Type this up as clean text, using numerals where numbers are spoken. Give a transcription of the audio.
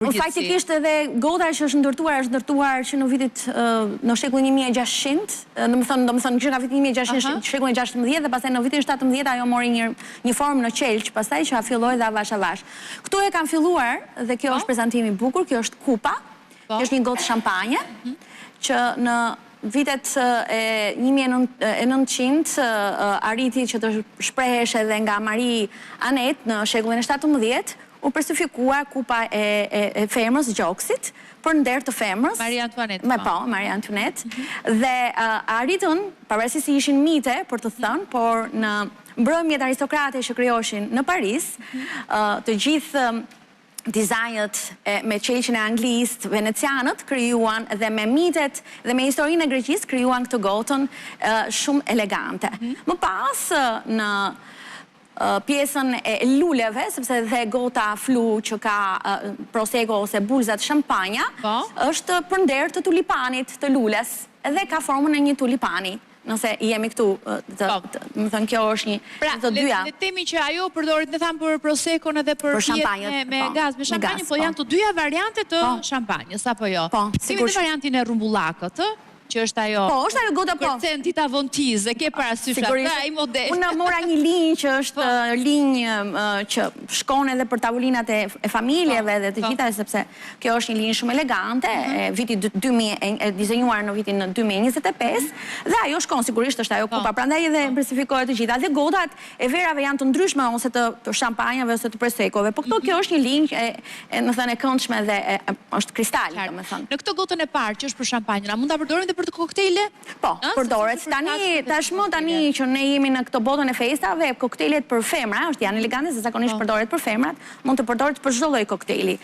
Po faktikisht edhe gota që është ndërtuar është ndërtuar që në vitit në shekullin 1600, domethënë domethënë që nga viti 1600 shekullin 16 dhe pastaj në vitin 17 ajo mori një një formë në qelq, pastaj që filloi dhe avash avash. Këtu e kam filluar dhe kjo është prezantimi i bukur, kjo është kupa. Kjo është një gotë shampanje që në vitet e 1900 arriti që të shprehesh edhe nga Marie Antoinette në shekullin e 17, u persifikua kupa e femrës, gjoksit, për nder të femrës. Marie Antoinette. Me po, Marie Antoinette. Dhe arritën, pavarësisht se ishin mite, për të thënë, por në mbrëmjet aristokrate që krijoheshin në Paris, të gjithë dizajnët me qelqin e Anglisë, venecianët krijuan dhe me mitet dhe me historinë e Greqisë krijuan këtë gotën shumë elegante. Më pas në pjesën e luleve, sepse dhe gota flu që ka prosecco ose bulzat shampanja, është për nder të tulipanit të lules dhe ka formën e një tulipani. Nëse jemi këtu, më thënë, kjo është një Pra, të dyja. Le të themi që ajo përdoret, ne thamë për prosecco edhe për pijet me gaz, me shampanjë, po janë të dyja variante të shampanjës, apo jo? Po, sigurisht. Kemi dhe variantin e rrumbullakët, ë? Që është ajo. Po, është ajo gota, po. Kërcen Dita Von Teese, e ke parasysh atë, ai model. Unë mora një linjë që është linjë që shkon edhe për tavolinat e familjeve dhe të gjitha, sepse kjo është një linjë shumë elegante, e vitit 2000, e dizenjuar në vitin 2025, dhe ajo shkon, sigurisht është ajo kupa, prandaj edhe impresifikohet të gjitha. Dhe gotat e verave janë të ndryshme ose të shampanjave ose të prosecco-ve, po këto kjo është një linjë e më thënë e këndshme dhe është kristal, domethënë. Në këtë gotën e parë që është për shampanjën, a mund ta përdorim edhe për të koktejle? Po, përdoret. Tani, tashmë tani që ne jemi në këtë botën e festave, koktejlet për femra, është janë elegante, se zakonisht përdoret për femrat, mund të përdoret për çdo lloj koktejli.